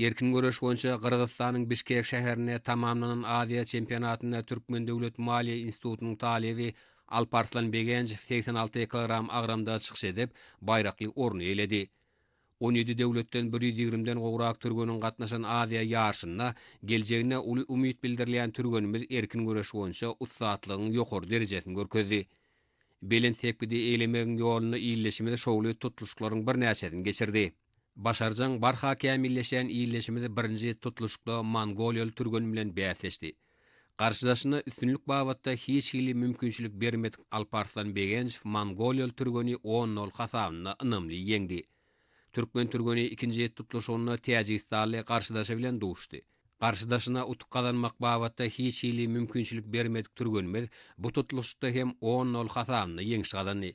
Erkin göreş boýunça Gyrgyzystanyň Bişkek şäherinde tamamlanan Aziýa çempionatynda Türkmen döwlet maliýe institutynyň talyby Alparslan Begenjow 86 kilogram agramda çykyş edip, baýrakly orny eýeledi. 17 döwletden bir ýüz ýigrimiden gowrak türgeniň gatnaşan Aziýa ýaryşynda geljegine uly umyt bildirilýän türgenimiz erkin göreş boýunça ussatlygyň ýokary derejesini görkezdi. Belent sepgidi eýlemegiň ýolunda ildeşimiz şowly tutluşyklaryň birnäçesini geçirdi. Başarjaň, barha kämilleşýän ildeşimiz birinji tutluşykda mongoliýaly türgen bilen bäsleşdi. Garşydaşyna üstünlik babatda hiç hili mümkinçilik bermedik Alparslan Begenjow mongoliýaly türgeni on nol hasabynda ynamly ýeňdi. Türkmen türgeni ikinji tutluşygynda täjigistanly garşydaşy bilen duşdy. Garşydaşyna utuk gazanmak babatda hiç hili mümkinçilik bermedik türgenimiz bu tutluşykda hem on nol hasabynda ýeňiş gazandy.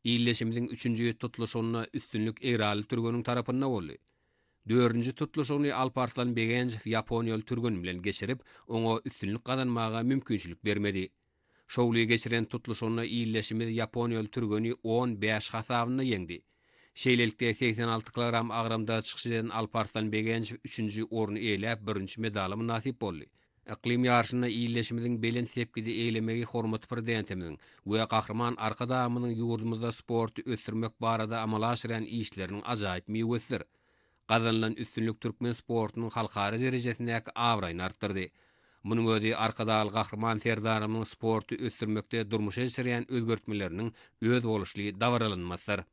Ildeşimiziň üçünji tutluşygynda üstünlik eýranly türgeniň tarapynda boldy. Dördünji tutluşygyny Alparslan Begenjow ýaponiýaly türgen bilen geçirip, oňa üstünlik gazanmaga mümkinçilik bermedi. Şowly geçiren tutluşygynda ildeşimiz ýaponiýaly türgeni on bäş hasabynda ýeňdi. Şeýlelikde, 86 kilogram agramda çykyş eden Alparslan Begenjow üçünji orny eýeläp, bürünç medala mynasyp boldy. Yklym ýaryşynda ildeşimiziň belent sepgidi eýlemegi hormatly Prezidentimiziň we Gahryman Arkadagymyzyň ýurdumyzda sporty ösdürmek barada amala aşyrýan işleriniň ajaýyp miwesidir. Gazanylan üstünlik türkmen sportunyň halkara derejesindäki abraýyny artdyrdy. Munuň özi Arkadagly Gahryman Serdarymyzyň sporty ösdürmekde durmuşa geçirýän özgertmeleriniň özboluşly dabaralanmasydyr.